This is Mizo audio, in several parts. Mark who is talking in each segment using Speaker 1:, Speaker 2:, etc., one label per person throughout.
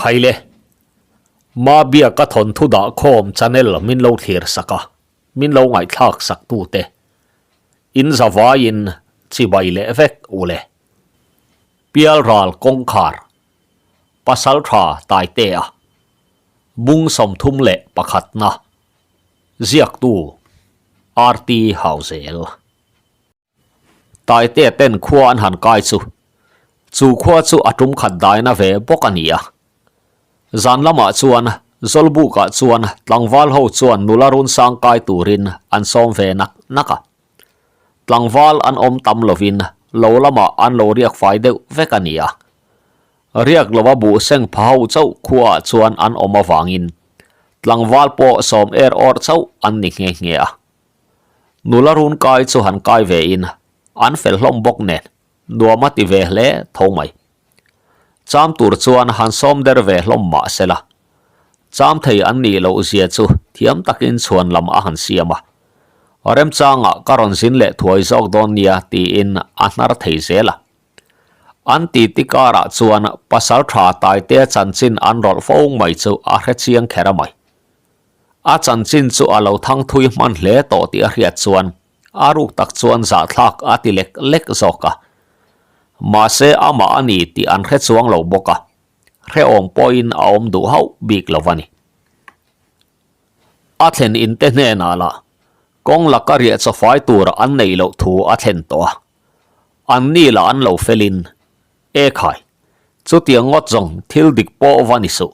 Speaker 1: Khaile, Mabiaka thawnthu dahkhawm channel min lo thlir sak a, min lo ngaihthlak sak tute in zavaiin chibai leh vek u le. Pialral kawngkhar, Pasaltha Taitea, Bung 31 na, Ziaktu, RT Hauzel. Taitea ten khua an han kai chu, chu khua chu a tum khat daina ve bawk a ni a. Zan lamah chuan Zawlbukah chuan tlangval ho chuan nula run sang kai turin an sawm ve nak nak a. Tlangval an awm tam lovin lo lamah an lo riak fai deuh vek a ni a. Riak lova buh seng pha ho chauh khuaah chuan an awm avangin tlangval pawh sawm er awr chauh an ni nghe nghe a. Nula run kai chu han kai ve in an fel hlawm bawk nen nuam a ti ve hle tho mai. Cham tur chuan han sawm der ve hlawm mah se la, cham thei an nih loh zia chu thiam takin chhuan lam a han siam a. Remchangah ka rawn zin leh thuai zawk dawn nia tiin a hnar thei zel a. An titi karah chuan pasal tha Taitea chanchin an rawlh fo mai chu a hre chiang kher a mai. A chanchin chu a lo thang thui hman hle tawh tih a hriat chuan a ruk tak chuan zahthlak a ti lek lek zawk a. Mahse amah a ni tih an hre chuang lo bawk a, hrehawm pawhin a awm duh hauh bik lo a ni. A thlen in te hnenah lah kawng laka riah chawfai tur an neih loh thu a thlen tawh a, an ni lah an lo felin, E khai, chutiang ngawt zawng thil dik pawh va ni suh.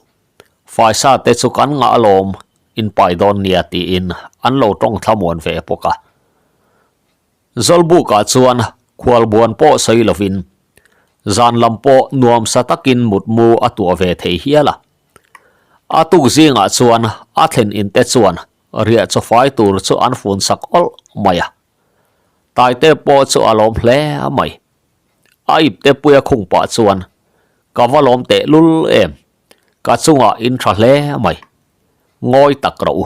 Speaker 1: Faisa te chu kan ngah alawm, in pai dawn nia tiin an lo tawng thlamuan ve bawk a. Zawlbukah chuan khualbuan pawh sawi lovin zan lam pawh nuamsa takin mutmu a tuah ve thei hial a. A tuk zingah chuan a thlen in te chuan riah chaw fai tur chu an fun sak awlh mai a. Taite pawh chu a lawm hle mai. A ipte puia khung pah chuan ka va lawm teh lul em, ka chungah in tha hle mai. Ngawi tak rawh u,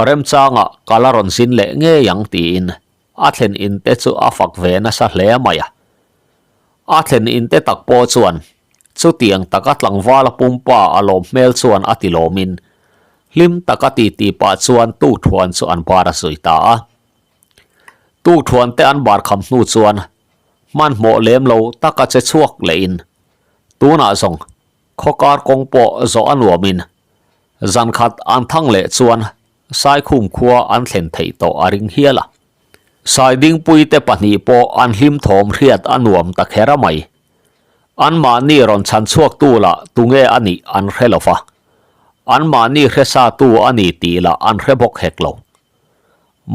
Speaker 1: remchangah ka la rawn zin leh ngei ang tiin a thlen in te chu a fak ve nasa hle mai a. A thlen in te tak pawh chuan chutiang taka tlangvala pumpa a lawm hmel chuan a ti lawmin hlim taka titi pah chuan tukthuan chu an bar a zui ta a. Tukthuan te an bar kham hnu chuan hmanhmawh lem lo taka che chhuak lehin tunah zawng khawkar kawng pawh zawh a nuamin zan khat an thang leh chuan Saikhum khua an thlen theih tawh a ring hial a. Saidingpuite pahnih pawh an hlim thawm hriat a nuam ta kher a mai. Anmahni rawn chhan chhuaktu lah tunge a nih an hre lo va, anmahni hresatu a ni tih lah an hre bawk hek lo.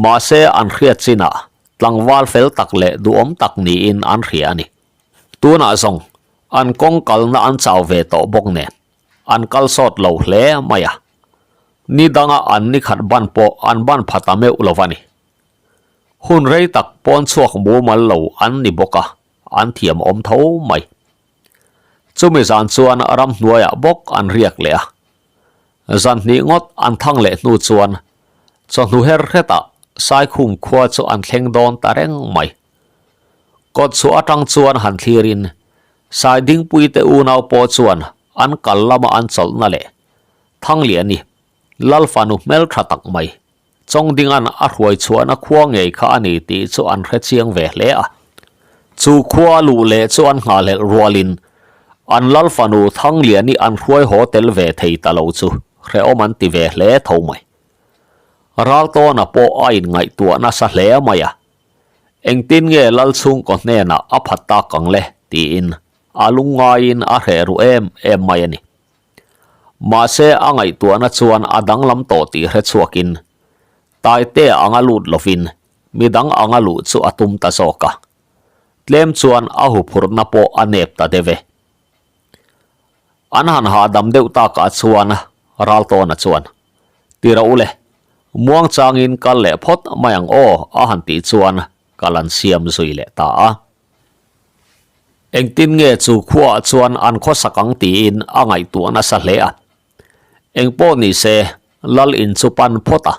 Speaker 1: Mahse an hriat chinah tlangval fel tak leh duhawm tak niin an hria a ni. Tunah zawng an kawng kalna an chau ve tawh bawk nen an kal sawt lo hle mai a. Ni danga an ni khat ban pawh an ban pha ta meuh lo a ni. Hun rei tak pawn chhuak mumal lo an ni bawk a, an thiam awm tho mai. Chumi zan chuan ramhnuaiah bawk an riak leh a. Zan hnih ngawt an thang leh hnu chuan chawhnu her hretah Saikhum khua chu an thleng dawn ta reng mai. Kawtchhuah atang chuan han thlirin Saidingpuite unau pawh chuan an kal lama an chawlhna leh Thangliani, Lalfanu hmeltha tak mai, Chawngdinga'n a hruai chhuahna khua ngei kha a ni tih chu an hre chiang ve hle a. Chu khua luh leh chu an nghahhlelh rualin an Lalfanu Thangliani an hruai haw tel ve thei ta lo chu hrehawm an ti ve hle tho mai. Raltawna pawh a inngaihtuah nasa hle mai a, Engtin nge Lal chhungkaw hnenah a phat tak ang le? tiin a lungngaiin a hreh ru em em mai a ni. Mahse a ngaihtuahna chuan a danglam tawh tih hre chhuakin Taitea anga lut lovin midang anga luh chu a tum ta zawk a. Tlem chuan a huphurhna pawh a nep ta deuh e. An han hahdam deuh takah chuan Raltawna chuan, Ti rawh u le, muangchangin kal leh phawt mai ang aw a han tih chuan kal an siam zui leh ta a. Engtin nge chu khuaah chuan an khawsak ang tiin a ngaihtuah nasa hle a. Engpawh ni se, Lal in chu pan phawt a.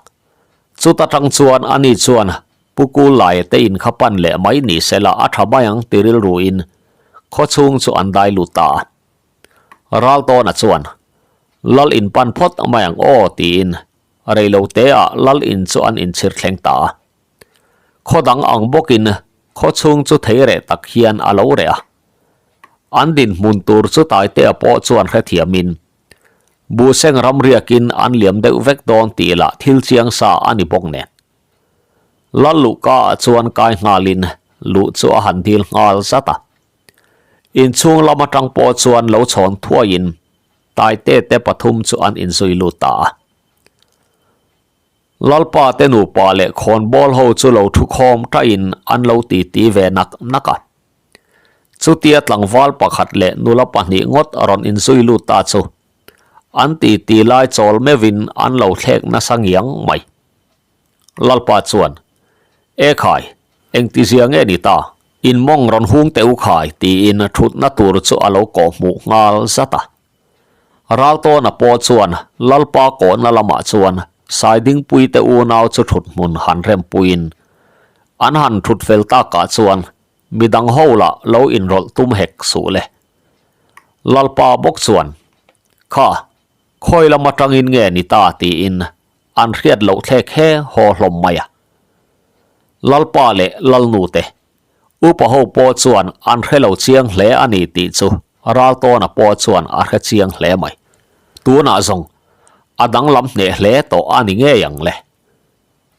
Speaker 1: Chuta tang chuan ani chuan Pu Kul Laia te in kha pan leh mai ni se la a tha mai ang ti rilruin khawchhung chu an dai lut ta a. Raltawna chuan. Lal in pan phawt mai ang aw tiin reiloteah lal in chu an inchhir thleng ta a. Khaw dang ang bawkin khaw chhung chu thei reh tak hian a lo reh a. An dinhmun tur chu Taitea pawh chuan hrethiamin Buhseng ramriakin an liam deuh vek dawn tih lah thil chiang sa a ni bawk nen. Lal luhka ah chuan kai nghalin luh chu a han dil nghal zat a. Inchhung lam atang pawh chuan lo chhawn thuaiin Taite te pathum chu an inzui lut ta a. Lalpa te nupa leh khawnbawl ho chu lo thu khawm taihin an lo titi ve nak nak a. Chutia tlangval pakhat leh nula pahnih ngawt rawn inzui lut ta chu an titi lai chawl meuhin an lo thlek nasa ngiang mai. Lalpa chuan, E khai, engtizia nge ni ta? In mawng rawn hung teh u khai tiin thutna tur chu a lo kawhhmuh nghal zat a. Raltawna pawh chuan Lalpa kawhna lamah chuan Saidingpuite unau chu thut hmun han rempuiin an han thut fel takah chuan midang ho lah lo inrawlh tum hek suh le. Lalpa bawk chuan, Kha, khawi lam atangin nge ni ta tiin an hriat loh thlek he haw hlawm mai a. Lalpa leh Lalnute Upa ho pawh chuan an hre lo chiang hle a ni tih chu Raltawna pawh chuan a hre chiang hle mai. Tunah zawng a danglam hneh hle tawh a ni ngei ang le.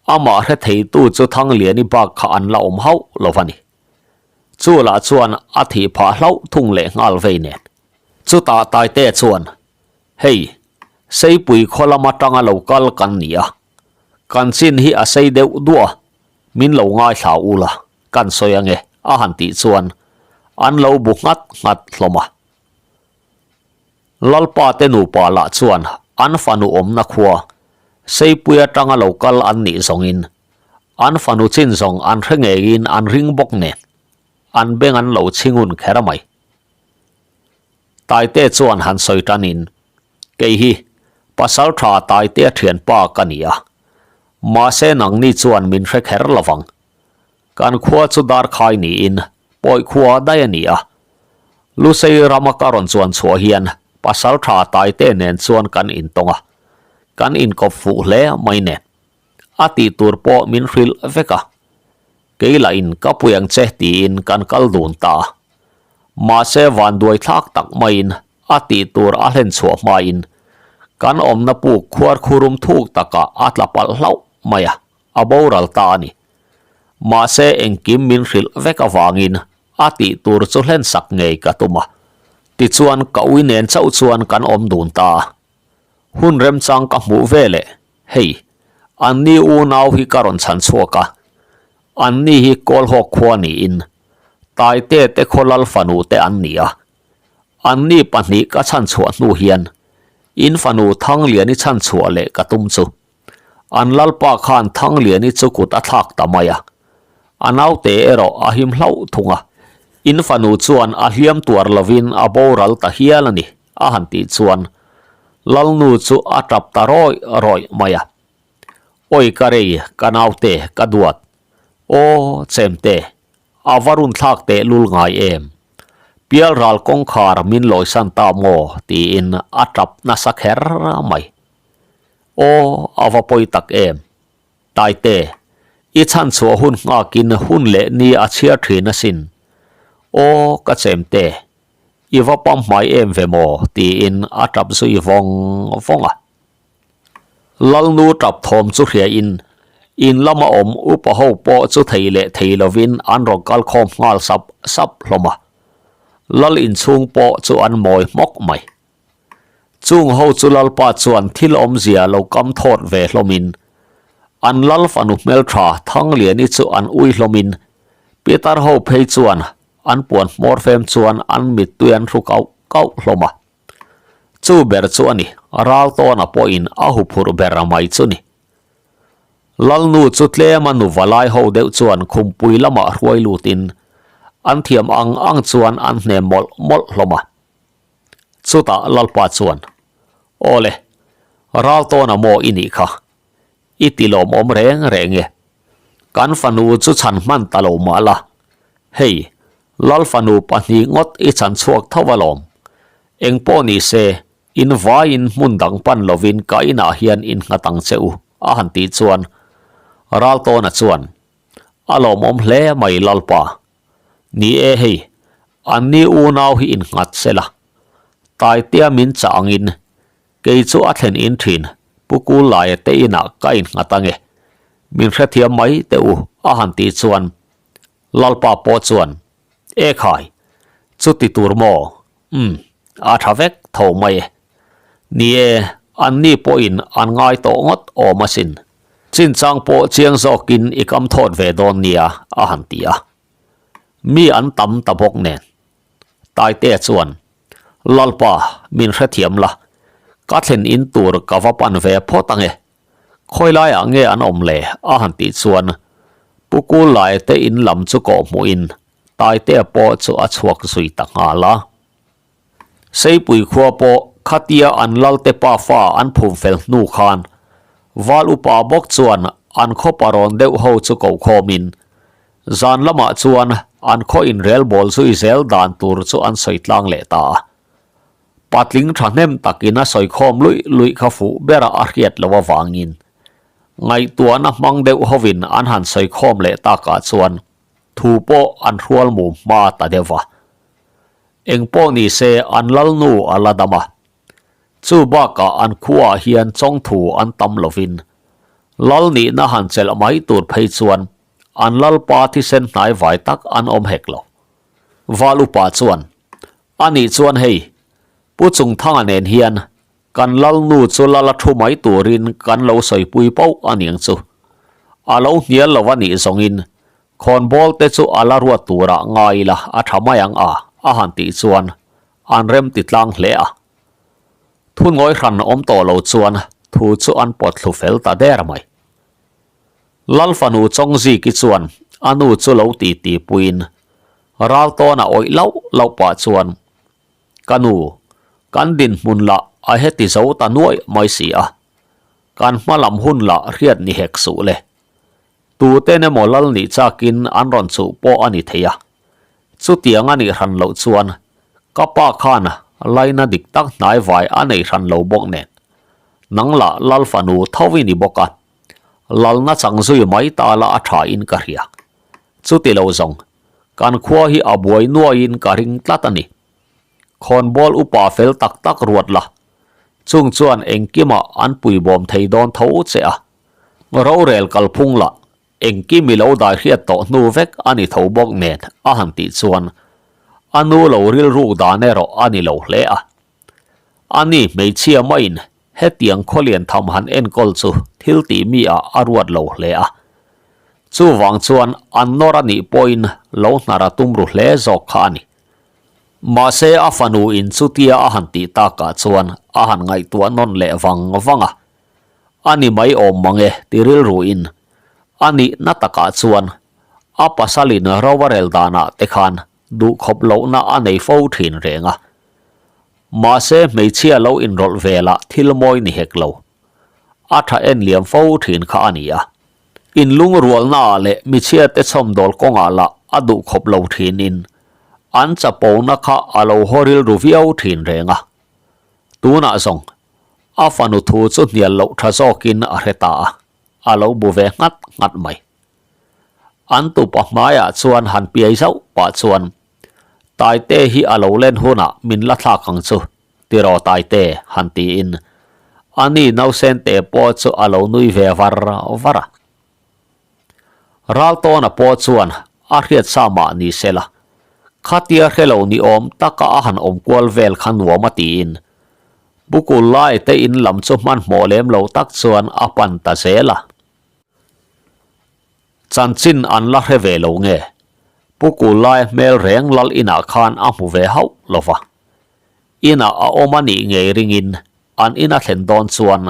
Speaker 1: Amah hre theitu chu Thangliani bak kha an la awm hauh lo va ni. Chu lah chuan a thih phah hlauh thung leh nghal vei nen. Chutah Taitea chuan, Hei, Seipui khaw lam atanga lo kal kan ni a, kan chin hi a sei deuh duah a, Min lo ngaithla u la, kan sawi ange a han tih chuan an lo bu nghat nghat hlawm a. Lalpa te nupa lah chuan an fanu awmna khua Seipui atanga lo kal an nih zawngin an fanu chin zawng an hre ngeiin an ring bawk nen an beng an lo chhingun kher mai. Taite chuan han sawi tanin, Kei hi pasal tha Taitea thianpa ka ni a, mahse nangni chuan min hre kher lo vang. Kan khua chu darkhai niin pawi khua daih a ni a. Lusei rama ka rawn chuan chhuah hian pasal tha Taite nen chuan kan intawng a, kan inkawp fuh hle mai nen. A tih tur pawh min hrilh vek a, kei lahin ka pui ang che tiin kan kal dun ta a. Mahse vanduai thlak tak maiin a tih tur a hlen chhuah hmain kan awmna puk khuar khurum thuk takah a tla palh hlauh mai a, a boral ta a ni. Mahse engkim min hrilh vek avangin a tih tur chu hlen sak ngei ka tum a. Tichuan ka ui nen chauh chuan kan awm dun ta a. Hun remchang ka hmuh veleh hei, anni unau hi ka rawn chhan chhuak a, anni hi Kawlhawk khua niin Taite te khaw lal fanu te an ni a, anni pahnih ka chhanchhuah hnu hian in fanu Thangliani chhanchhuah leh ka tum chu an lalpa khan Thangliani chu kut a thlak ta mai a, a naute erawh a him hlauh thung a, in fanu chuan a hliam tuar lovin a boral ta hial a ni a han tih chuan lalnu chu a tap ta rawih rawih mai a, Awi ka rei ka naute ka duat Aw chemte, a va run thlak teh lul ngai em? Pialral kawngkhar min lawisan ta maw? tiin a tap nasa kher mai. Aw, a va pawi tak em? Taite, i chhanchhuah hun nghakin hun leh ni a chhiar thin asin. Aw, ka chemte, i va pamhmai em ve maw? tiin a tap zui vawng vawng a. Lalnu tap thawm chu hria in, in lama awm upa ho pawh chu thei leh thei lovin an rawn kal khawm nghal sap sap hlawm a. Lal inchhung pawh chu an mawi hmawk mai. Chung ho chu Lalpa chuan thil awmzia lo kam thawt ve hlawm in, an lal fanu hmeltha Thangliani chu an ui hlawm in, Pitar ho phei chuan an puan hmawr fem chuan an mittui an hru kauh kauh hlawm a. Chu ber chu a ni, Raltawna pawhin a huphurh ber mai chu ni. Lalnu chu tlema nu valai ho deuh chuan khumpui lamah hruai lutin an thiam ang ang chuan an hnem mawlh mawlh hlawm a. Chutah Lalpa chuan, Aw le, Raltawna maw i nih kha, i ti lawmawm reng reng e. Kan fanu chu chhan hman ta lo mah la, hei, Lal fanu pahnih ngawt i chhan chhuak tho alawm. Eng pawh ni se, In vaiin hmun dang pan lovin ka inah hian in nghat ang che u, a han tih chuan Raltawna chuan, A lawmawm hle mai Lalpa. Ni e hei, anni unau hi in nghat sela. Taitea min chah angin kei chu a thlen in thin Pu Kulaia te inah ka in nghat ange. Min hrethiam mai teh u, a han tih chuan Lalpa pawh chuan, E khai, chuti tur maw? Umm, a tha vek tho mai e. Ni e, anni pawhin an ngai tawh ngawt awm asin. Chinchang pawh chiang zawkin i kam thawt ve dawn nia, a han ti a. Mi an tam ta bawk nen. Taitea chuan, Lalpa, min hrethiam la, ka thlen in tur ka va pan ve phawt ange. Khawi laiah nge an awm le? a han tih chuan Pu Kulaia te in lam chu kawh hmuhin Taitea pawh chu a chhuak zui ta nghal a. Seipui khua pawh khatia an Lalte pafa an phum fel hnu khan Val upa bawk chuan an khaw parawn deuh ho chu koh khawmin zan lamah chuan an khaw inrelbawl zui zel dan tur chu an sawi tlang leh ta a. Patling thahnem takin a sawikhawm luih luih kha fuh bera a hriat loh avangin ngaihtuahna hmang deuh hovin an han sawikhawm leh takah chuan thu pawh an hrual mum hma ta deuh va. Eng pawh ni se an lalnu a la dam a, chu bakah an khuaah hian chawngthu an tam lovin lal nihna han chelh mai tur phei chuan an lalpa thisen hnaivai tak an awm hek lo. Val upa chuan A nih chuan hei, Pu Chungthanga nen hian kan Lalnu chu lal a thu mai turin kan lo sawipui pauh a niang chu. A lo hnial lo a nih zawngin khawnbawl te chu a la ruat turah ngai ila a tha mai ang a, a han tih chuan an rem ti tlang hle a. Thu ngawi hran awm tawh lo chuan thu chu an pawt thlu fel ta der mai. Lal fanu Chawngziki chuan a nu chu lo ti ti puiin Ral tawn a awih lauh lauh pah chuan, Ka nu, kan dinhmun lah a heti zo ta nuaih mai si a, kan hma lam hun lah hriat ni hek suh le. Tuten emaw lal nih chakin an rawn chuh pawh a ni thei a, chutiang a nih hran loh chuan ka pa khan laina dik tak hnai vai a nei hran lo bawk nen, nang lah lal fanu tho i ni bawk a, lalna chang zui mai ta la a tha in ka hria. Chuti lo zawng, kan khua hi a buai nuaiin ka ring tlat a ni. Khawnbawl upa fel tak tak ruat la, chung chuan engkimah an puibawm thei dawn tho che a. Rorel kalphung lah, engkim i lo dai hriat tawh hnu vek a ni tho bawk nen a han tih chuan a nu lo rilruk dan erawh a ni lo hle a. Ani hmeichhia maiin Hetiang khawlian tham han enkawl chu thil tih mi ah a ruat lo hle a. Chuvang chuan an nawr a nih pawhin lo hnar a tum ru hle zawk kha a ni. Mahse a fanu in chutia a han tih takah chuan a han ngaihtuah nawn leh vang vang a. A ni mai awm mang e ti rilru in a nihna takah chuan a pasalin ro a rel danah te khan duhkhawp lohna a nei fo thin reng a. Mahse hmeichhia lo inrawlh velah thil mawi ni hek lo. A tha en liam fo thin kha a ni a. Inlungrualnaah leh michhiate chhawmdawl kawngah lah a duhkhawp lo thinin an chapona kha a lo haw rilru viau thin reng a. Tunah zawng a fanu thu chu hnial loh tha zawkin a hre ta a, a lo bu ve nghat nghat mai. An tupa hmaiah chuan han piai zauh pah chuan Taite hi a lo len hunah min la thlak ang chu, tiraw Taite? han tiin a ni nausen te pawh chu a lo nui ve var var a. Raltawna pawh chuan a hriat sa mah ni se la, khatia hre lo ni awm taka a han awm kual vel kha nuam a tiin Bukul lai te in lam chu hmanhmawh lem lo tak chuan a pan ta zel a. Chanchin an la hre ve lo nge? Pu Kulai hmel reng lal inah khan a hmu ve hauh lo va. Inah a awm a nih ngei ringin an ina thlen dawn chuan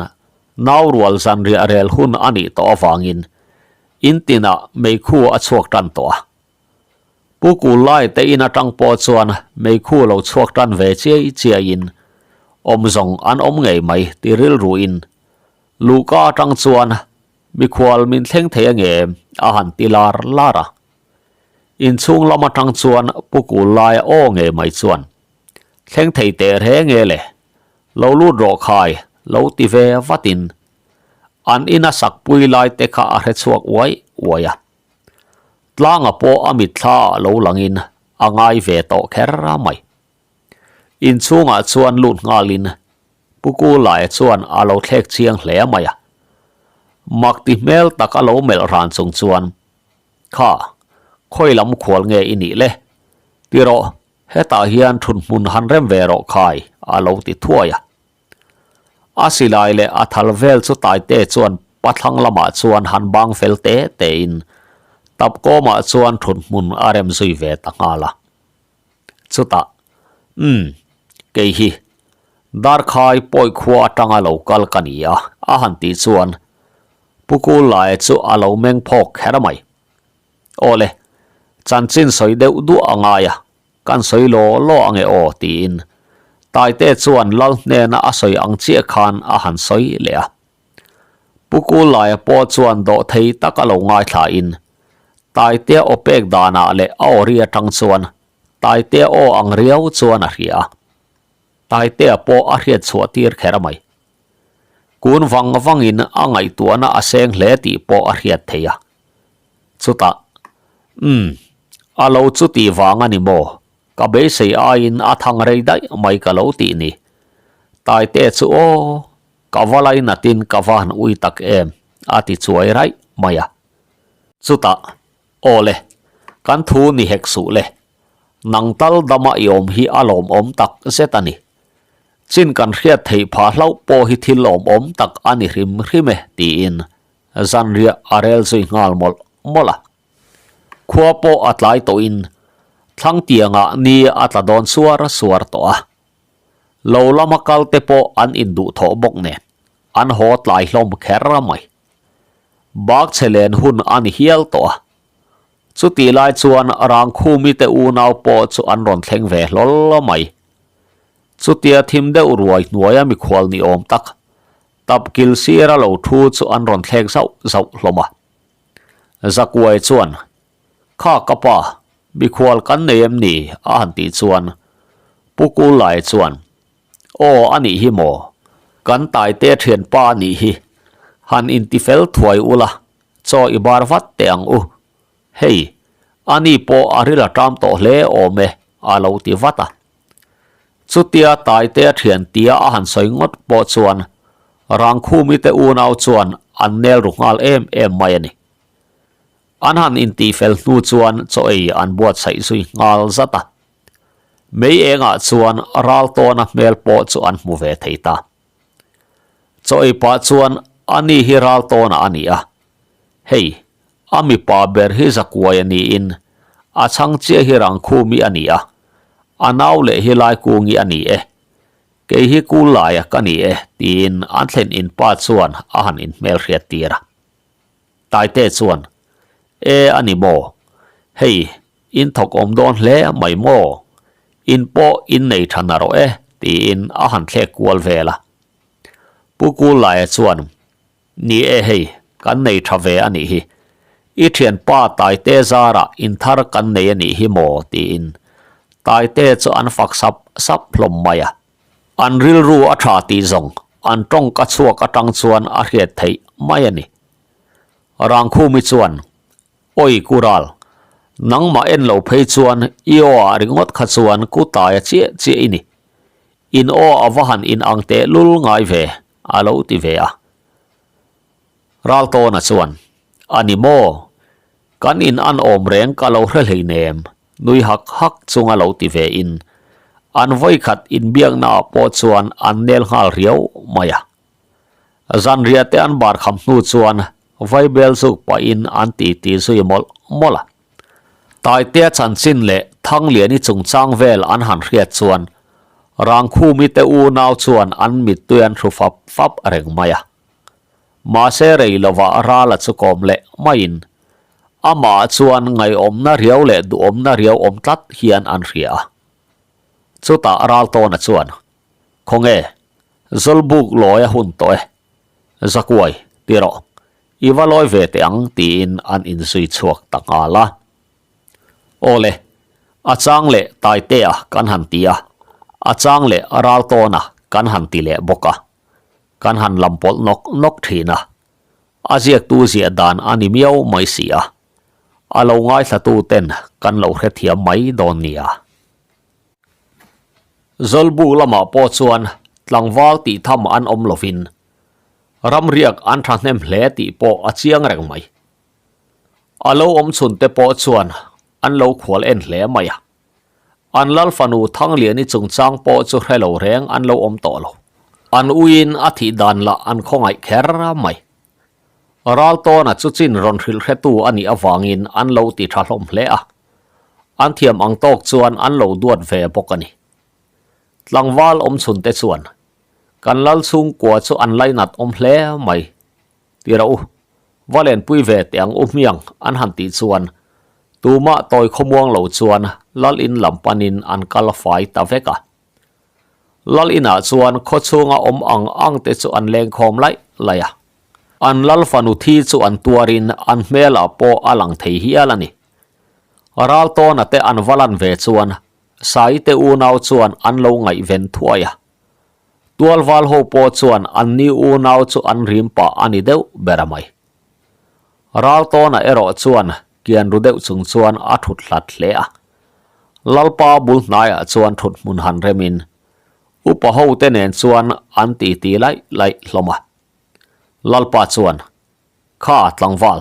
Speaker 1: nau rual zanriah rel hun a nih tawh avangin in tinah meikhu a chhuak tan tawh a. Pu Kulai te in atang pawh chuan meikhu lo chhuak tan ve chiai chiaiin awm zawng an awm ngei mai ti rilruin luhka atang chuan Mikhual min thleng thei ange a han ti lar lar a. Inchhung lam atang chuan Pu Kul laia aw ngei mai chuan, Thleng thei teh reng e le. Lo lut rawh khai, lo ti ve vatin an ina sakpui lai te kha a hre chhuak uai uai a. Tlanga pawh a mitthla ah lo langin a ngai ve tawh kher mai. Inchhungah chuan lut nghalin Pu Kulaia chuan a lo thlek chiang hle mai a. Mak ti hmel tak a lo melh ran chung chuan, Kha, khawi lam khual nge i nih le? Ti rawh, hetah hian thut hmun han rem ve rawh khai, a lo ti thuai a. A silai leh a thal vel chu Taite chuan pathlang lamah chuan han bang fel te tein tapkawmah chuan thut hmun a rem zui ve ta nghal a. Chutah, Umm, kei hi Darkhai pawi khua atanga lo kal ka ni a, a han tih chuan Pu Kulaia chu a lo meng phawk kher mai. Aw le, chanchin sawi deuh duah a ngai a, kan sawi law law ange aw tiin Taite chuan Lal hnena a sawi ang chiah khan a han sawi leh a. Pu Kulaia pawh chuan dawhthei tak a lo ngaithlain Taitea aw pek danah leh a aw ri atang chuan Taitea aw ang riau chuan a hria a. Taitea pawh a hriat chhuah tir kher mai. Kun vang vangin a ngaihtuahna a seng hle tih pawh a hriat thei a. Chutah, Umm, a lo chu tih vang a ni maw? Ka beisei aiin a thang rei daih mai ka lo tih ni. Taitea chu aw, ka va lainatin ka va han ui tak em, a ti chuai raih mai a. Chutah, Aw le, kan thu ni hek suh le. Nang tal dama i awm hi a lawmawm tak zet a ni. Chin kan hriat theih phah hlauh pawh hi thil lawmawm tak a ni hrim hrim e, tiin zanriah a rel zui nghal mawlh mawlh a. Khua pawh a tlai tawhin Thlangtiangah ni a tla dawn suar suar tawh a. Lo lama kal te pawh an induhthawh bawk nen an haw tlai hlawm kher mai. Bak chhe len hun a ni hial tawh a. Chutih lai chuan Rangkhumi te unau pawh chu an rawn thleng ve hlawl mai. Chutia thim deuh ruai hnuaia mikhual ni awm tak, tapkil sira lo thu chu an rawn thlek zauh zauh hlawm a. Zakuai chuan, Kha ka pa, mikhual kan nei em ni? a han tih chuan Pu Kulai chuan, Aw a nih hi maw? Kan Taite thianpa a nih hi. Han intifel thuai ula, chaw i bar vat teh ang u. Hei, a ni pawh a ril a ṭam tawh hle awm e, a lo ti vat a. Chutia Taite thian tia a han sawi ngawt pawh chuan Rangkhumi te unau chuan an nel ru nghal em em mai a ni. An han intihfel hnu chuan chaw ei an buatsaih zui nghal zat a. Mei engah chuan ral tawna hmel pawh chu an hmu ve thei ta. Chaw ei pah chuan a ni hi ral tawna a ni a, hei, a mipa ber hi Zakuai a niin a chhang chiah hi Rangkhumi a ni a, a nau leh hi Laikungi a ni e, kei hi Kulaia ka ni e tiin an thlen in pa chuan a han inhmelhriat tir a. Taite chuan, E a ni maw? Hei, in thawk awm dawn hle mai maw? In pawh in nei tha na rawh e, tiin a han thlek kual vel a. Pu Kulaia chuan, Ni e hei, kan nei tha ve a nih hi. I thianpa Taite zarah in thar kan nei a nih hi maw? tiin Taite chu an fak sap sap hlawm mai a. An rilru a tha tih zawng an tawngka chhuak atang chuan a hriat theih mai a ni. Rangkhumi chuan, Awi Kural, nangmah en lo phei chuan i aw ah ringawt kha chuan ku taia chiah chiah i ni. In aw a va han in ang teh lul ngai ve, a lo ti ve a. Raltawna chuan, A ni maw? Kan in an awm reng ka lo hre hleinem, nui hak hak chunga lo ti ve in, an vawikhat inbiakna ah pawh chuan an nel nghal riau mai a. Zanriah te an bar kham hnu chuan vaibel zuk pahin an titi zui mawlh mawlh a. Taitea chanchin leh Thangliani chungchang vel an han hriat chuan Rangkhumi te unau chuan an mittui an hru fap fap reng mai a. Mahse rei lovah Rala chu kawm leh maiin amah chuan ngaihawmna riau leh duhawmna riau awm tlat hian an hria a. Chutah Raltawna chuan, Khawnge, Zawlbuk lawi a hun tawh e. Zakuai, ti rawh. I va lawi ve teh ang tiin an inzui chhuak ta nghal a. Aw le, a chang leh Taitea kan han ti a, a chang leh Raltawna. Kan han ti leh bawk a, kan han lam pawlh nawk nawk thin a, a ziaktu ziah dan a ni miau mai si a, a lo ngaithlatu ten kan lo hrethiam mai dawn nia. Zawlbuk lamah pawh chuan tlangval tih tham an awm lovin ramriak an thahnem hle tih pawh a chiang reng mai. A lo awm chhun te pawh chuan an lo khual en hle mai a. An lal fanu Thangliani chungchang pawh chu hre lo reng an lo awm tawh lo. An uiin a thih dan lah an khawngaih kher mai. Raltawna chu chin rawn hrilh hretu a nih avangin an lo ti tha hlawm hle a. An thiam ang tawk chuan an lo duat ve bawk a ni. Tlangval awmchhun te chuan kan lal chhungkua chu an lainat awm hle mai. Ti rawh u, va lenpui ve teh ang u hmiang an han tih chuan tumah tawi khawmuang lo chuan lal in lam panin an kal fai ta vek a. Lal inah chuan khaw chhunga awm ang ang te chu an lengkhawm laih laih a. An lal fanu thi chu an tuarin an hmelah pawh a lang thei hial a ni. Raltawna te an va lan ve chuan Saite unau chuan an lo ngaihven thuai a. Tualval ho pawh chuan an ni unau chu an rim pah a ni deuh ber a mai. Raltawna erawh chuan kian ru deuh chung chuan a thut hlat hle a. Lalpa bul hnaiah chuan thut hmun han remin upa ho te nen chuan an titi laih laih hlawm a. Lalpa chuan, Kha tlangval,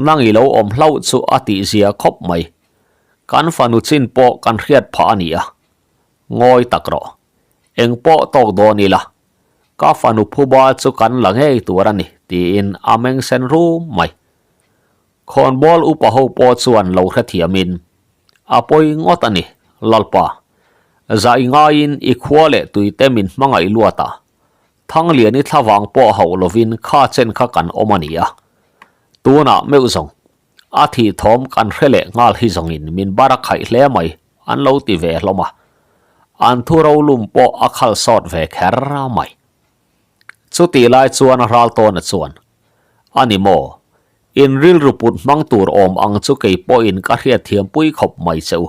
Speaker 1: nang i lo awm hlauh chu a tihzia khawp mai. Kan fanu chin pawh kan hriat phah a ni a. Ngawi tak rawh. Eng pawh tawk dawn ila, ka fanu phuba chu kan la ngei tur a ni, tiin a meng sen rum mai. Khawnbawl upa ho pawh chuan lo hrethiamin, A pawi ngawt a ni, Lalpa. Zai ngaiin i khua leh tuite min hmangaih luat a, Thangliani thlavang pawh hauh lovin kha chen kha kan awm a ni a. Tunah meuh zawng, A thih thawm kan hre leh nghal hi zawngin min bar a khaih hle mai, an lo ti ve hlawm a. An thu rolum pawh a khal sawt ve kher mai. Chutih lai chuan Raltawna chuan, A ni maw, in rilru put hmang tur awm ang chu kei pawhin ka hriatthiam pui khawp mai che u.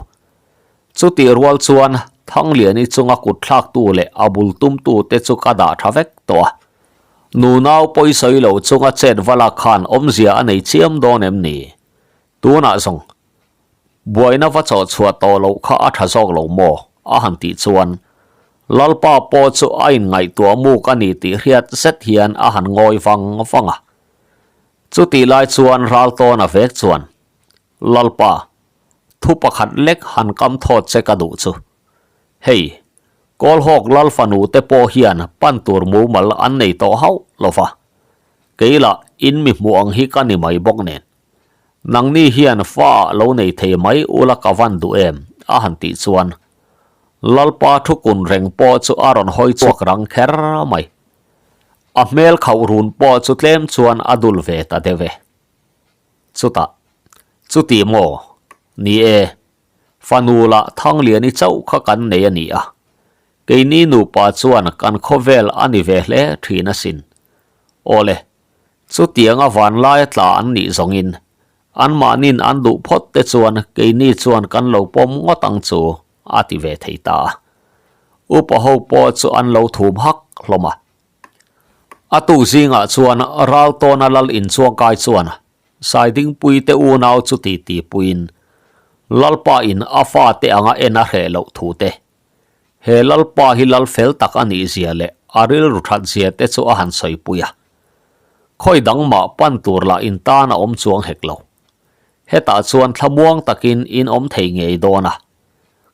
Speaker 1: Chutih rual chuan Thangliani chunga kut thlaktu leh a bul tumtute chu ka dah tha vek tawh a. Nunau pawisawi lo chunga chet va lak khan awmzia a nei chiam dawn em ni? Tunah zawng, buaina va chawh chhuah tawh loh kha a tha zawk lo maw? a han tih chuan Lalpa pawh chu a inngaihtuah muk a ni tih hriat zet hian a han ngawi vang vang a. Chutih lai chuan Raltawna vek chuan, Lalpa, thu pakhat lek han kam thawt che ka duh chu. Hei, Kawlhawk lal fanu te pawh hian pan tur mumal an nei tawh hauh lo va. Kei lah in mi hmuh ang hi ka ni mai bawk nen. Nangni hian fa ah lo nei thei mai ula ka van duh em? a han tih chuan Lalpa thu kun reng pawh chu a rawn hawi chhuak rang kher mai. A hmel khauh run pawh chu tlem chuan a dul ve ta deuh e. Chutah, Chuti maw? Ni e, fanu lah Thangliani chauh kha kan nei a ni a, keini nupa chuan kan khawvel a ni ve hle thin asin. Awle, chutianga vanlaia tla an nih zawngin anmahnin an duh phawt te chuan keini chuan kan lo pawm ngawt ang chu a ti ve thei ta a. Upa ho pawh chu an lo thum hak hlawm a. A tuk zingah chuan Raltawna lal inchuangkai chuan Saidingpui te unau chu titi puiin Lalpa in a fate anga en a hreh loh thu te, he Lalpa hi lal fel tak a nih zia leh a rilru that zia te chu a han sawipui a. Khawi dang mah pan tur lah in tan a awm chuang hek lo. Hetah chuan thlamuang takin in awm thei ngei dawn a.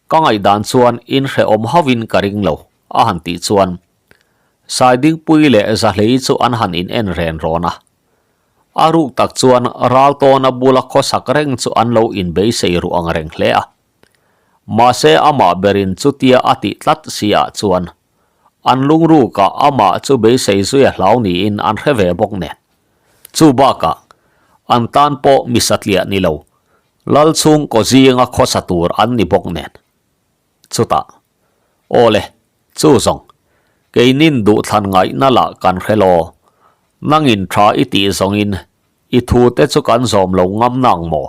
Speaker 1: Ka ngaihdan chuan in hrehawm hauhin ka ring lo, a han tih chuan Saidingpui leh Zahlei chu an han in en ren rawn a. A ruk tak chuan Raltawna bula khawsak reng chu an lo inbeisei ruh ang reng hle a. Mahse amah berin chutia a tih tlat si ah chuan an lungrukah amah chu beisei zui a hlau niin an hre ve bawk nen. Chu bakah an tan pawh mi satliah ni lo, lal chhungkaw zinga khawsa tur an ni bawk nen. Chutah, Aw le, chu zawng, keinin duhthlan ngaihna lah kan hre law, nangin tha i tih zawngin i thute chu kan zawm lo ngam nang maw?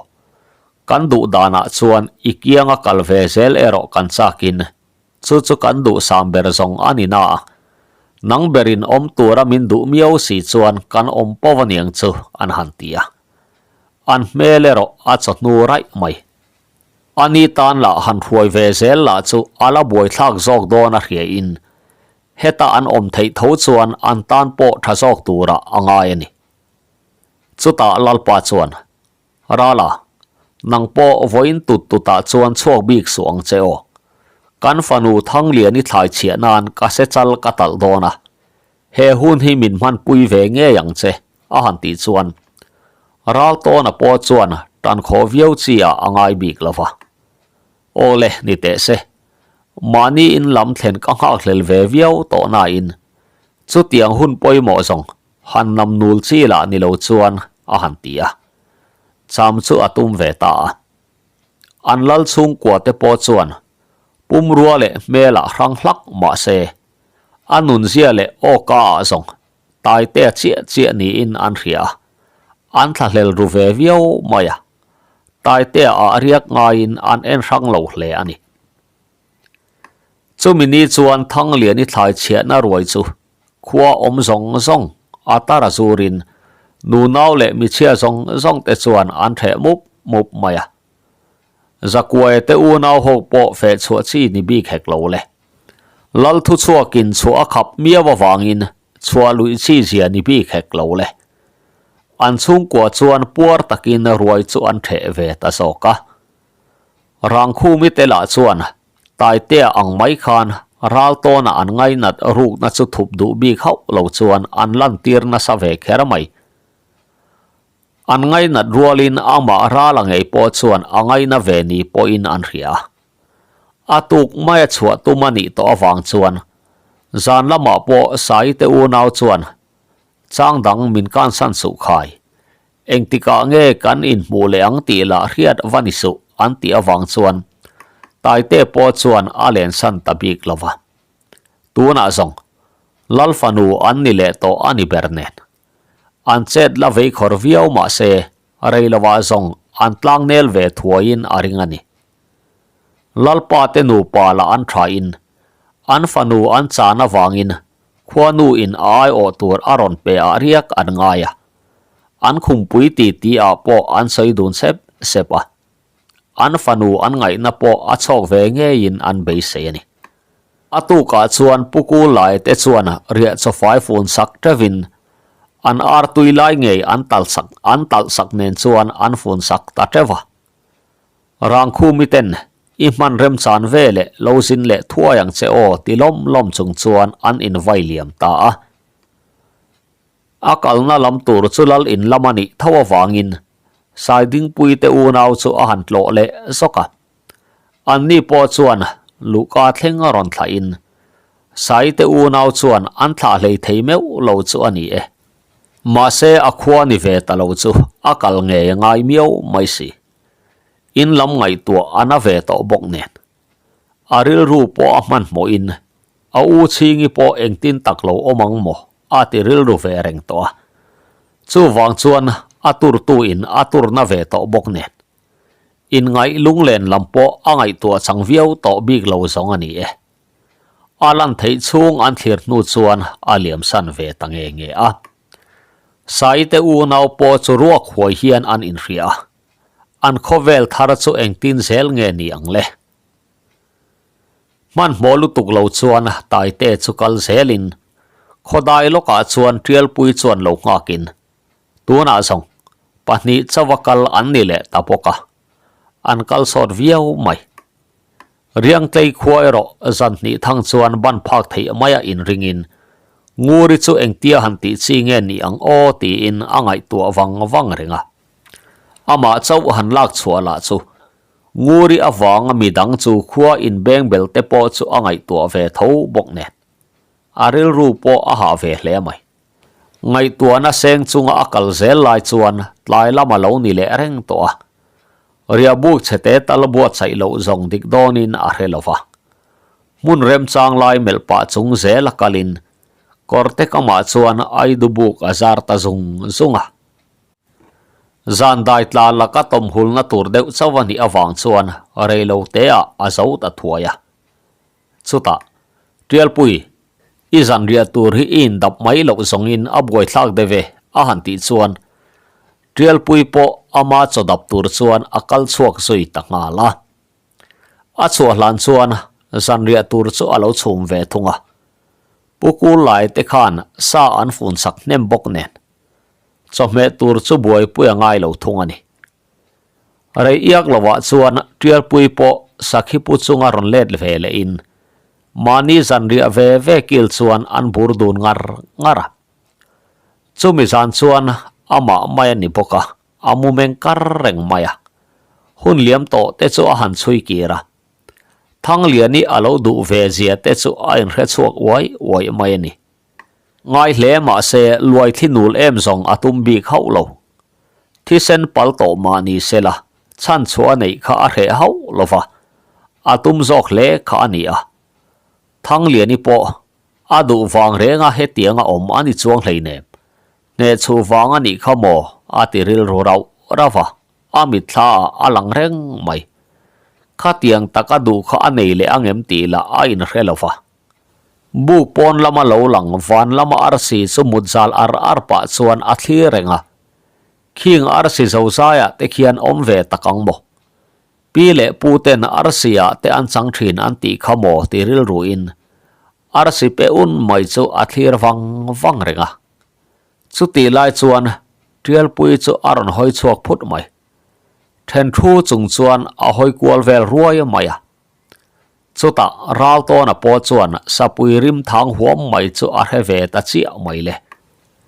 Speaker 1: Kan duh danah chuan i kianga kal ve zel erawh kan chakin, chu chu kan duhsam ber zawng a ni na. Nang berin awm tura min duh miau si chuan kan awm pawh aniang chu an han ti a. An hmel erawh a chawhnu raih mai. Ani tan lah han hruai ve zel lah chu a la buaithlak zawk dawn a hria in heta an awm theih tho chuan an tan pawh tha zawk turah a ngai a ni. Chutah Lalpa chuan, Rala, nang pawh vawiin tut tutah chuan chhuak bik suh ang che aw. Kan fanu Thangliani thlai chhiah nan ka se chal ka talh dawn a, he hun hi min hmanpui ve ngei ang che, a han tih chuan Raltawna pawh chuan tan khawh viau chi ah a ngai bik lo va. Aw le, ni teh se. Mahni in lam thlen ka nghakhlel ve viau tawh nain chutiang hun pawimawh zawng han nam nul chi lah ni lo chuan a han ti a. Cham chu a tum ve ta a. An lal chhungkua te pawh chuan pumrua leh hmelah hrang hlak mah se a nunzia leh awka ah zawng Taitea chiah chiah niin an hria a, an thlahlel ru ve viau mai a. Taitea ah riak ngaiin an en hrang lo hle a ni. Chumi ni chuan Thangliani thlai chhiahna ruai chu khua awm zawng zawng a tar a zurin nunau leh michhia zawng zawng te chuan an hreh mup mup mai a. Zakuaia te unau ho pawh feh chhuah chi ni bik hek lo le. Lal thuchhuakin chhuah a khap miau avangin chhuah luih chi zia ni bik hek lo le. An chhungkua chuan puar takin ruai chu an ṭheh ve ta zawk a. Rangkhumi te lah chuan Taitea ang mai khan Raltawna an ngainat rukna chu thup duh bik hauh lo chuan an lantir nasa ve kher mai. An ngainat rualin amah Rala ngei pawh chuan a ngaina ve ni pawhin an hria. A tuk maia chhuah tum a nih tawh avang chuan zan lamah pawh Sai te unau chuan chang dang min kansan suh khai. Engtikah nge kan inhmuh leh ang tih lah hriat va ni suh an tih avang chuan Taite pawh chuan a lensan ta bik lo va. Tunah zawng Lal fanu an ni leh tawh a ni ber nen. An chet la vei khawr viau mah se, rei lovah zawng an tlang nel ve thuaiin a ring a ni. Lalpa te nupa lah an thain, an fanu an chan avangin khuanu in a aiawh tur a rawn pe ah riak an ngai a. An khumpui titi ah pawh an sawi dun sep sep a. An fanu an ngaihna pawh a chhawk ve ngeiin an beisei a ni. A tukah chuan Pu Kulai te chuan riah chawfai fun sak teuhin an ar tui lai ngei an talsak an talhsak nen chuan an fun sak ta teuh a. Rangkhumi ten i hman remchan ve leh lo zin leh thuai ang che aw ti lawm lawm chung chuan an invai liam ta a. A kalna lam tur chu lal in lam a nih tho avangin Saidingpui te unau chu a han tlawh leh zawk a. Anni pawh chuan luhka thleng a rawn thlah in Sai te unau chuan an thlah hlei thei meuh lo chu a ni e. Mahse a khua ni ve ta lo chu a kal ngei a ngai miau mai si. In lam ngaihtuah a na ve tawh bawk nen. A rilru pawh a hmanhmawh in A u chhingi pawh engtin tak lo awm ang maw? a ti rilru ve reng tawh a. Chuvang chuan a turtu in a turna ve tawh bawk nen. Inngaih lunglen lam pawh a ngaihtuah chang viau tawh bik lo zawng a ni e. A lan theih chhung an thlir hnu chuan a liamsan ve ta nge nge a. Saite unau pawh chu ruak huai hian an inhria a. An khawvel thar chu engtin zel nge ni ang le? Hmanhmawh lutuk lo chuan Taite chu kal zelin khawdai lawkah chuan Tialpui chuan lo nghakin tunah zawng pahnih chauha kal an ni leh ta bawk a, an kal sawt viau mai. Riangtlei khua erawh zan hnih thang chuan ban phak theih maia inringin Nguri chu engtia han tih chi nge ni ang aw tiin a ngaihtuah vang vang reng a. Amah chauh han lak chhuah lah chu Nguri avanga midang chu khua inbengbel te pawh chu a ngaihtuah ve tho bawk nen. A rilru pawh a hah ve hle mai. Ngaihtuahna seng chunga a kal zel lai chuan tlai lam a lo ni leh reng tawh a. Riahbuk chhete tal buatsaih loh zawng dik dawnin a hre lo va. Hmun remchang lai melh pah chung zel a kalin kawrte kamah chuan Aidubuk a zar ta zung zung a. Zan dai tla laka tawmhulna tur deuh chauh a nih avang chuan rei lo te ah a zo ta thuai a. Chutah, Tialpui, I zanriah tur hi i indap mai loh zawngin a buaithlak deuh e, a han tih chuan Tialpui pawh ama chaw dap tur chuan a kal chhuak zui ta nghal a. A chhuah hlan chuan zanriah tur chu a lo chhum ve thung a. Pu Kul lai te khan sa an fun sak hnem bawk nen chawhmeh tur chu buaipui a ngai lo thung a ni. Rei iak lovah chuan Tialpui pawh sakhi pu chunga rawn let ve lehin mahni zanriah ve ve kil chuan an bur dun ngar ngar a. Chumi zan chuan amah mai a ni bawk a, a mu meng kar reng mai a. Hun liam tawh te chu a han chhui kir a. Thangliani a lo duh ve zia te chu a inhre chhuak uai uai mai a ni. Ngai hle mah se luai thli nul em zawng a tum bik hauh lo. Thisen pal tawh mah ni se la, chhan chhuah a neih kha a hreh hauh lo va, a tum zawk hle kha a ni a. Thangliani pawh a duh vang renga hetiang a awm a ni chuang hleinem. Hnehchhuh vang a nih kha maw? a ti rilru rauh rauh a, a mitthla ah a lang reng mai. Khatiang tak a duh kha a nei leh angem tih lah a inhre lo va. Buk pawn lama lo lang van lama arsi chu mut zal ar ar pah chuan a thlir reng a. Khing arsi zozaiah te khian awm ve tak ang maw? Pi leh pu ten arsi ah te an chang thin an tih kha maw ti rilruin arsi pe un mai chu a thlir vang vang reng a. Chutih lai chuan Tialpui chu a rawn hawi chhuak phut mai. Then thu chung chuan a hawi kual vel ruai mai a. Chutah Raltawna pawh chuan sapui rim thang huam mai chu a hre ve ta chiah mai le.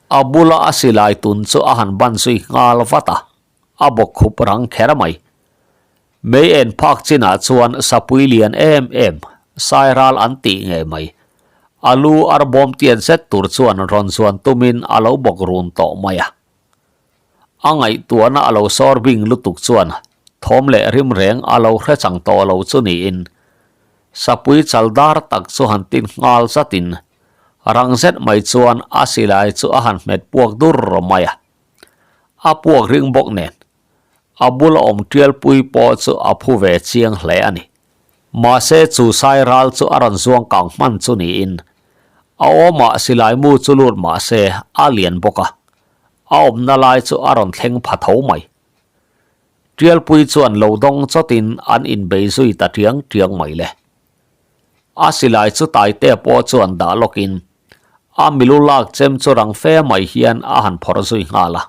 Speaker 1: A bula a silai tun chu a han ban zui nghal vat a. a bawk khup rang kher mai. Mei en phak chinah chuan sapui lian em em, sairal an tih ngei mai. A lu ar bawm tiat zet tur chuan rawn zuan tumin a lo bawk run tawh mai a. A ngaihtuahna a lo sawr bing lutuk chuan thawm leh rim reng a lo hre chang tawh lo chu niin sapui chal dar tak chu han tin nghal zatin rang zet mai chuan a silai chu a han hmet puak dur mai a. A puak ring bawk nen, a bula awm tialpui pawh chu a phu ve chiang hle a ni. Mahse chu sai ral chu a rawn zuang kang hman chu niin, a awmah silai mu chu lut mahse a lian bawk a, a awmna lai chu a rawn thleng pha tho mai. Tialpui chuan lo dawng chawtin an inbei zui ta tiang tiang mai le. A silai chu Taitea pawh chuan dah lawkin a milu lak chem chu rang fe mai hian a han phawrh zui nghal a.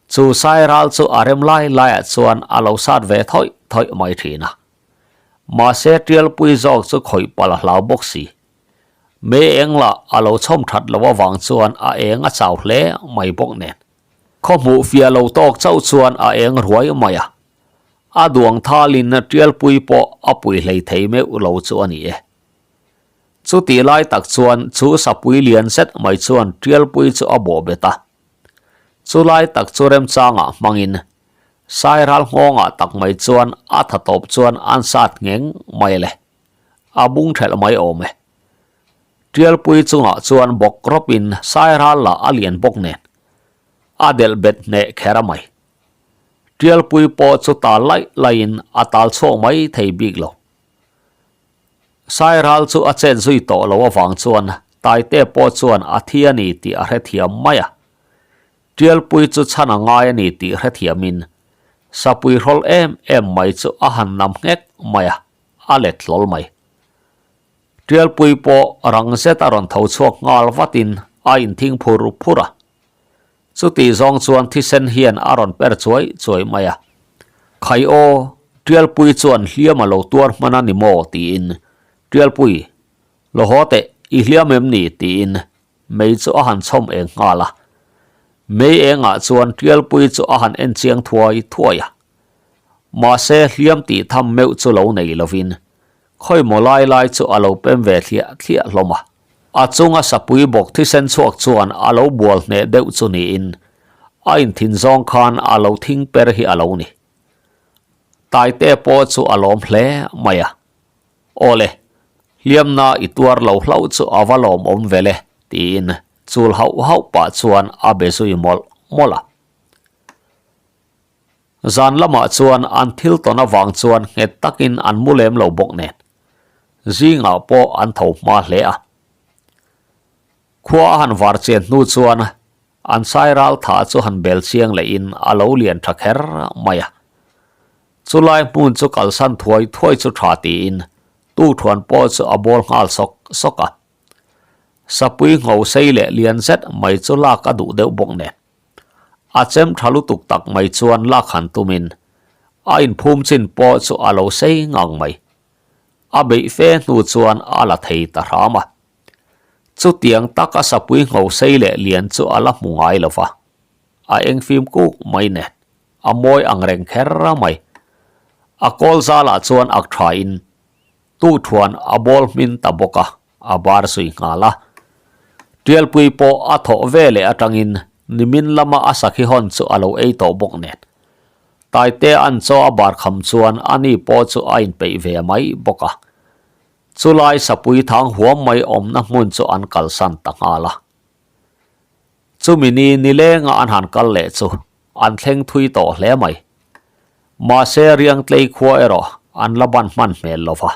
Speaker 1: Chu sai ral chu a rem lai laiah chuan a lo sat ve thawih thawih mai thin a. Mahse Tialpui zawk chu khawih palh a hlau bawk si. Mei eng lah a lo chhawm that loh avang chuan a eng a chau hle mai bawk nen. Khaw hmuh fiah lo tawk chauh chuan a eng ruai mai a. A duang thalin Tialpui pawh a pui hlei thei meuh lo chu a ni e. Chutih lai tak chuan chu sapui lian zet mai chuan Tialpui chu a bawh bet a. Chu lai tak chu remchangah hmangin Sairal nghawngah tak mai chuan a tha tawp chuan an sat ngheng mai le. A bung thelh mai awm e. Tialpui chungah chuan bawk rawpin Sairal lah a lian bawk nen a delh bet hneh kher a mai. Tialpui pawh chu tal laih laihin a tal chhuak mai thei bik lo. Sairal chu a chet zui tawh lo avang chuan Taite pawh chuan a thi a ni tih a hrethiam mai a. Tialpui chu chhan a ngai a ni tih hrethiamin sapui hrawl em em mai chu a han nam nghek mai a, a let hlawl mai. Tialpui pawh rang zet a rawn tho chhuak nghal vatin a inthing phur phur a. Chutih zawng chuan thisen hian a rawn per chuai chuai mai a. Khai aw, Tialpui chuan hliam a lo tuar hman a ni maw? tiin Tialpui, Lo haw teh, i hliam em ni? tiin mei chu a han chhawm eng nghal a. Mei engah chuan Tialpui chu a han en chiang thuai thuai a. Mahse hliam tih tham meuh chu lo nei lovin khawimaw lai lai chu a lo pem ve thliah thliah hlawm a. A chunga sapui bawk thisen chhuak chuan a lo bual hneh deuh chu niin a inthin zawng khan a lo thing per hi a lo ni. Taite pawh chu a lawm hle mai a. Aw le, hliamna i tuar lo hlauh chu a va lawmawm ve le, tiin chul hauh hauh pah chuan a be zui mawlh mawlh a. Zan lamah chuan an thil tawn avang chuan nghet takin an mu lem lo bawk nen. Zingah pawh an tho hma hle a. Khua a han var chian hnu chuan an sai ral tha chu han bel chiang lehin a lo lian tha kher mai a. Chulai hmun chu kalsan thuai thuai chu tha tiin tuthuan pawh chu a bawl nghal sawk sawk a. Sapui ngho sei leh lian zet mai chu lak a duh deuh bawk nen. A chem tha lutuk tak mai chuan lak han tumin a inphum chin pawh chu a lo sei ngang mai. A beih fe hnu chuan a la thei ta hram a. Chutiang taka sapui ngho sei leh lian chu a la hmu ngai lo va, a eng fim kuk mai nen a mawi ang reng kher mai. A kawl zalah chuan ak thain tuhthuan a bawl hmin ta bawk a, a bar zui nghal a. Tialpui pawh a thawh ve leh atangin nimin lama a sakhi hawn chu a lo ei tawh bawk nen. Taite an chaw a bar kham chuan ani pawh chu a inpeih ve mai bawk a. Chulai sapui thang huam mai awmna hmun chu an kalsan ta nghal a. Chumi ni nilenga an han kal leh chu an thleng thui tawh hle mai. Mahse Riangtlei khua erawh an la ban hman hmel lo va.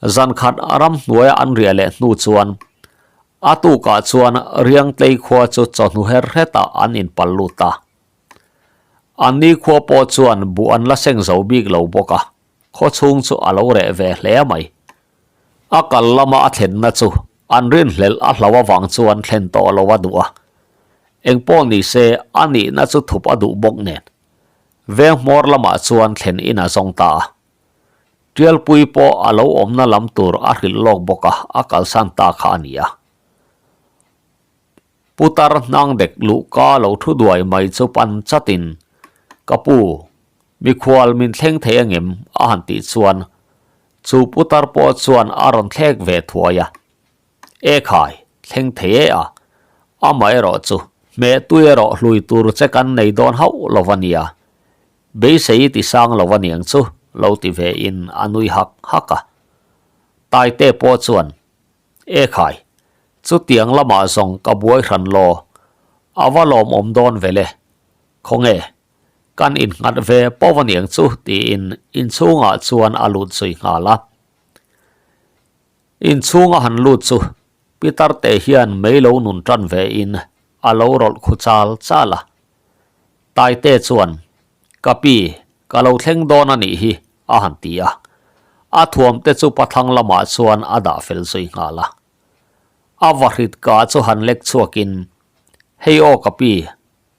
Speaker 1: Zankhat ramhnuaia an riah leh hnu chuan a tukah chuan Riangtlei khua chu chawhnu her hretah an inpal lut a. Anni khua pawh chuan buh an la seng zo bik lo bawk a, khaw chhung chu a lo reh ve hle mai. A kal lama a thlenna chu an rinhlelh a hlo avang chuan thlen tawh lo a duh a. Engpawh ni se a nihna chu thup a duh bawk nen. Veng hmawr lamah chuan thlen in a zawng ta a. Tialpui pawh a lo awmna lam tur a hrilh lawk bawk a, a kalsan ta kha a ni a. Putar hnang dek luhka lo thu duai mai chu pan chatin, Ka pu, mikhual min thleng thei angem? a han tih chuan chu putar pawh chuan a rawn thlek ve thuai a. E khai, thleng thei e a, amaherawh chu hmeh tui erawh hlui tur che kan nei dawn hauh lo va nia, beisei ti sang lo va niang chu lo ti ve in a nui hak hak a. Taite pawh chuan E khai, chutiang lamah zawng ka buai hran law, a va lawmawm dawn ve le. Khawnge, kan innghat ve pawh va niang chu tiin inchhungah chuan a lut zui nghal a. Inchhunga han lut chu Pitar te hian mei lo nun tan ve in a lo rawlh khu chal chal a. Taite chuan, Ka pi, ka lo thleng dawn a nih hi, a han ti a. A thuam te chu pathlang lamah chuan a dah fel zui nghal a. A vahrit ka chu han lek chhuakin, Hei aw ka pi,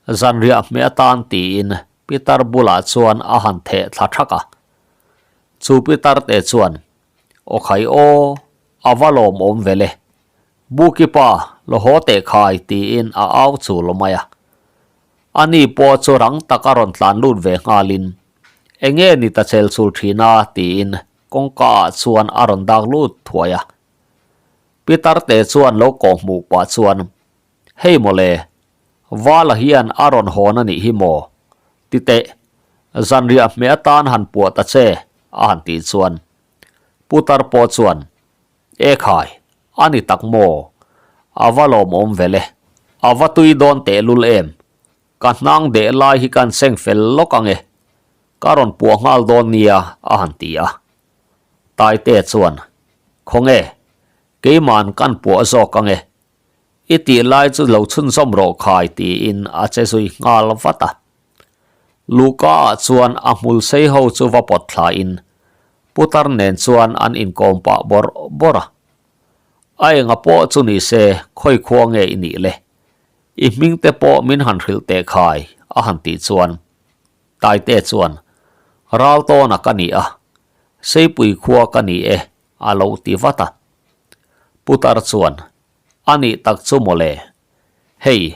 Speaker 1: zanriah hmeh atan tiin pitar bulah chuan a han theh thla thak a. Chu pitar te chuan, Aw khai aw, a va lawmawm ve le. Buki pa, la haw teh khai tiin a au chul mai a. Ani pawh chu rang taka rawn tlan lut ve nghalin, Enge ni ta chel chul thin a? tiin kawngka ah chuan a rawn dak lut thuai a. Pitar te chuan lo kawh hmuh pah chuan, Hei mawle, Vala hian a rawn hawn a nih hi maw? Ti teh, zanriah hmeh atan han puah ta che, a han tih chuan Putar pawh chuan, E khai, a ni tak maw? A va lawmawm ve le. A va tui dawn tehlul em? Ka hnang deh lai hi kan seng fel lawk ang e. Ka rawn puah nghal dawn nia, a han ti a. Taite chuan, Khawnge, keiman kan puah zawk ang e. I tih lai chu lo chhunzawm rawh khai tiin a che zui nghal vat a. Luhka ah chuan a hmul sei ho chu va pawt thla in putar nen chuan an inkawm pah bawrh bawrh a. A enga pawh chu ni se khawi khua nge i nih le? I hming te pawh min han hrilh teh khai a han tih chuan Taite chuan Raltawna ka ni a, Seipui khua ka ni e a lo ti vat a. Putar chuan, A nih tak chu mawle. Hei,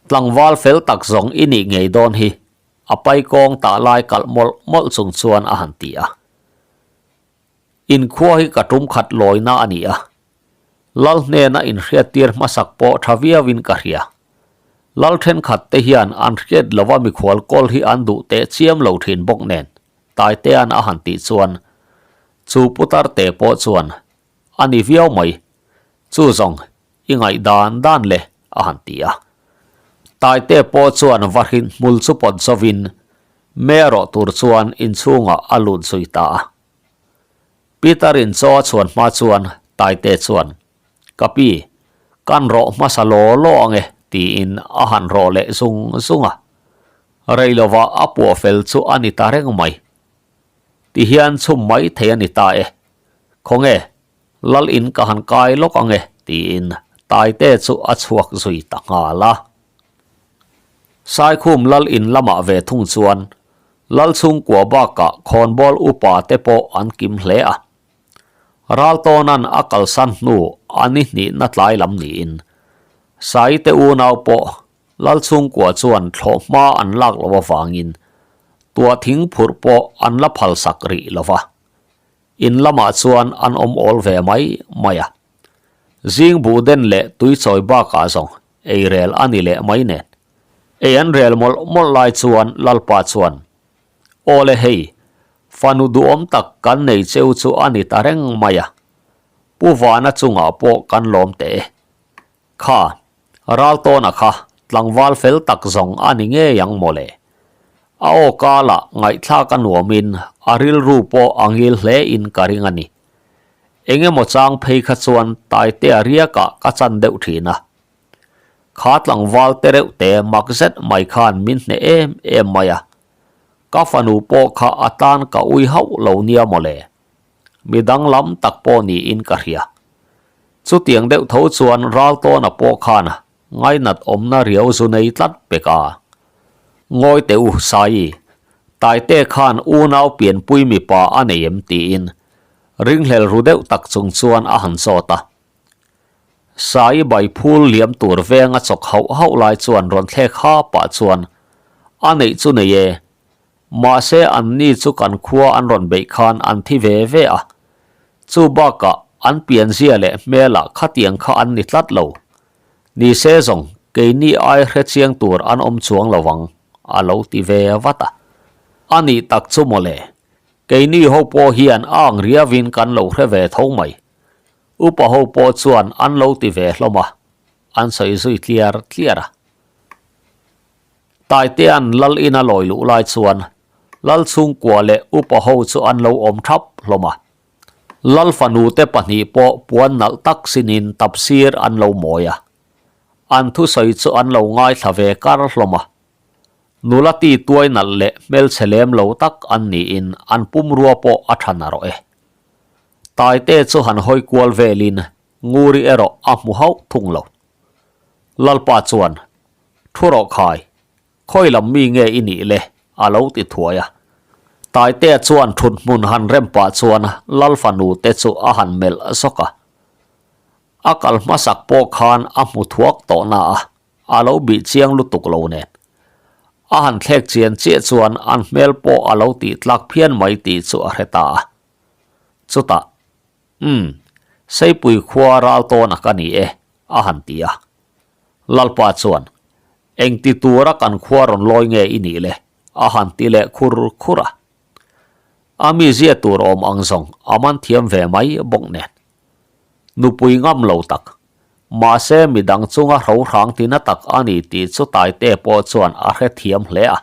Speaker 1: tlangval fel tak zawng i nih ngei dawn hi, a pai kawng tah lai kalh mawlh mawlh chung chuan a han ti a. Inkhua hi ka tum khat lawina a ni a. Lal hnena inhriattir hmasak pawh tha viauin ka hria. Lal thenkhat te hian an hriat lova mikhual kawl hi an duh teh chiam lo thin bawk nen, Taitea'n a han tih chuan chu putar te pawh chuan a ni viau mai, chu zawng i ngaih dan dan le a han ti a. Taite pawh chuan vahrin hmul chu pawt zovin me rawh tur chuan inchhungah a lut zui ta a. Peter-in chaw a chhuan hma chuan Taite chuan, Ka pi, Kan rawh hmasa law law ang e, tiin a han rawh leh zung zung a. Rei lovah a puah fel chu a ni ta reng mai. Tihian chhum mai thei a ni ta e. Khawnge, Lal in ka han kai lawk ang e, tiin Taite chu a chhuak zui ta nghal a. Saikhum Lal in lamah ve thung chuan Lal chhungkua bakah khawnbawl upa te pawh an kim hle a. Raltawna'n a kalsan hnu a ni hnihna tlai lam niin Saite unau pawh Lal chhungkua chuan thlawhhma an lak loh avangin tuah thing phurh pawh an la phalsak rih lo va. In lamah chuan an awm awl ve mai mai a. Zing buh den leh tui chawi bakah zawng ei rel a ni leh mai nen. Ei an rel mawlh mawlh lai chuan Lalpa chuan, Awle hei, fanu duhawm tak kan nei cheu chu a ni ta reng mai a. Pu Vana chungah pawh kan lawm teh e. Kha, Raltawna kha tlangval fel tak zawng a ni ngei ang mawle. A aw kala ngaihthlak a nuamin a rilru pawh a ngil hle in ka ring a ni. Eng emaw chang phei kha chuan Taitea riakah ka chan deuh thin a. Kha tlangval te reuh te mak zet mai khan min hneh em em mai a. Ka fanu pawh kha a tan ka ui hauh lo nia mawle. Mi danglam tak pawh niin ka hria. Chutiang deuh tho chuan Raltawna pawh khan ngainat awmna riau zu nei tlat pek a. Ngawi teh u, Saii, Taite khan unau pianpui mipa a nei em tiin ringhlel ru deuh tak chung chuan a han zawt a. Saii bai phul liam tur veng a chawk hauh hauh lai chuan rawn thlek ha pah chuan a neih chu nei e, Mahse anni chu kan khua an rawn beih khan an thi ve ve a, chu bakah an pianzia leh hmelah khatiang kha an ni tlat lo. Nise zawng keini ai hre chiang tur an awm chuang lo ang, a lo ti ve vat a. A nih tak chu mawle, keini ho pawh hian a ang riavin kan lo hre ve tho mai. Upa ho pawh chuan an lo ti ve hlawm a, an sawi zui tliar tliar a. Taitea'n lal ina lawi luh lai chuan lal chhungkua leh upa ho chu an lo awm thap hlawm a. Lal fanute pahnih pawh puan nalh tak sinin tapsir an lo mawi a. An thusawi chu an lo ngaithla ve kar hlawm a. Nula ti tuai nalh leh hmelchhe lem lo tak an niin an pumrua pawh a tha narawh e. Taite chu han hawi kual velin Nguri erawh a hmu hauh thung lo. Lalpa chuan, Thu rawh khai, khawi lam mi nge i nih le? a lo ti thuai a. Taitea chuan thut hmun han rem pah chuan Lal fanu te chu a han melh zawk a. A kal hmasak pawh khan a hmu thuak tawh na a, a lo bih chiang lutuk lo nen. A han thlek chian chiah chuan an hmel pawh a lo tih tlak phian mai tih chu a hre ta a. Chutah, Umm, Seipui khua ral tawn a ka ni e, a han ti a. Lalpa chuan, Engti tura kan khua rawn lawi nge i nih le? a han ti leh khur khur a. A mizia tur awm ang zawng a man thiam ve mai bawk nen. Nupui ngam lo tak, mahse midang chunga hro hrang tina tak a ni tih chu Taite pawh chuan a hrethiam hle a.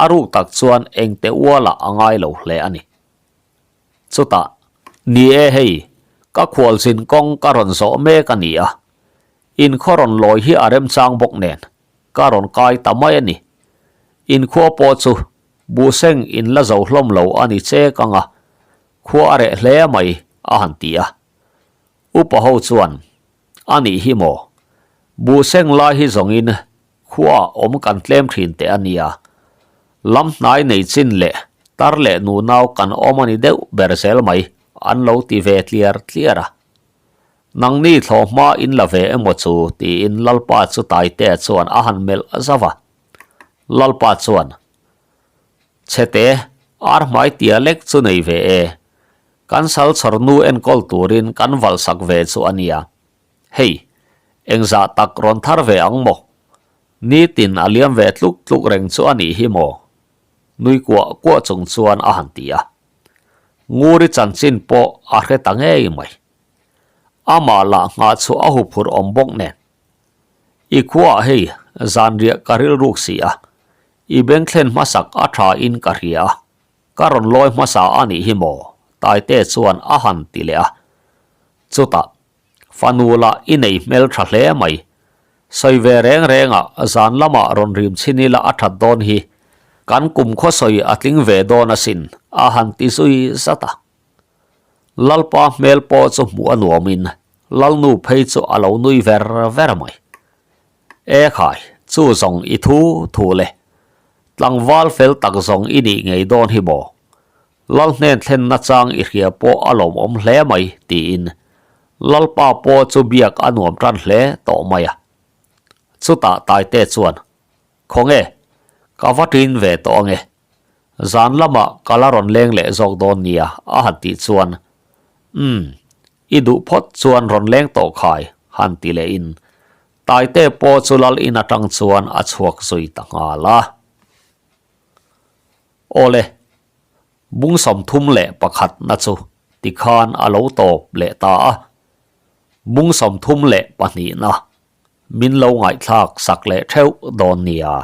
Speaker 1: A ruk tak chuan engte ualah a ngai lo hle a ni. Chutah, Ni e hei, ka khualzin kawng ka rawn zawh mek a ni a, inkhua rawn lawi hi a remchang bawk nen, ka rawn kai ta mai a ni. Inkhua pawh chu buhseng in la zo hlawm lo a ni chek ang a, khua a reh hle mai, a han ti a. Upa ho chuan, A nih hi maw? Buhseng lai hi zawngin Khuaah awm kan tlem thin teh a nia. Lam hnai nei chin leh tar leh nunau kan awm a ni deuh ber zel mai, an lo ti ve tliar tliar a. Nangni thlawh hma in la ve emaw chu tiin Lalpa chu Taitea chuan a han melh zauh a. Lalpa chuan, Chhete, ar hmai tia lek chu nei ve e. Kan sal chhawrnu enkawl turin kan valhsak ve chu a nia. Hei, engzah tak rawn thar ve ang maw? Nitin a liam ve tluk tluk reng chu a nih hi maw? Nui kuah kuah chung chuan a han ti a. Nguri chanchin pawh a hre ta ngei mai. Amah lah nghah chu a huphurh awm bawk nen. I khuaah hei zanriah ka rilruk si a, i bengthlen hmasak a tha in ka hria a. Ka rawn lawi hmasa a nih hi maw? Taite chuan a han ti leh a. Chutah, Fanu lah i nei hmel tha hle mai. Sawi ve reng reng ah zan lamah rawn rim chhin ila a that dawn hi. Kan kum khaw sawi a tling ve dawn asin, a han ti zui zat a. Lalpa hmel pawh chu hmuh a nuamin Lalnu phei chu a lo nui ver ver mai. E khai, chu zawng i thu thu le. Tlangval fel tak zawng i nih ngei dawn hi maw? Lal hnen thlenna chang i hria pawh a lawmawm hle mai, tiin Lalpa pawh chu biak a nuam tan hle tawh mai a. Chutah Taite chuan, Khawnge, ka va ṭin ve tawh ange. Zan lamah ka la rawn leng leh zawk dawn nia, a han tih chuan, Umm, i duh phawt chuan rawn leng tawh khai, han ti lehin Taite pawh chu Lal in atang chuan a chhuak zui ta nghal a. Awle, bung 31 na chu tikhan a lo tawp leh ta a, bung 32 na min lo ngaihthlak sak leh theuh dawn nia.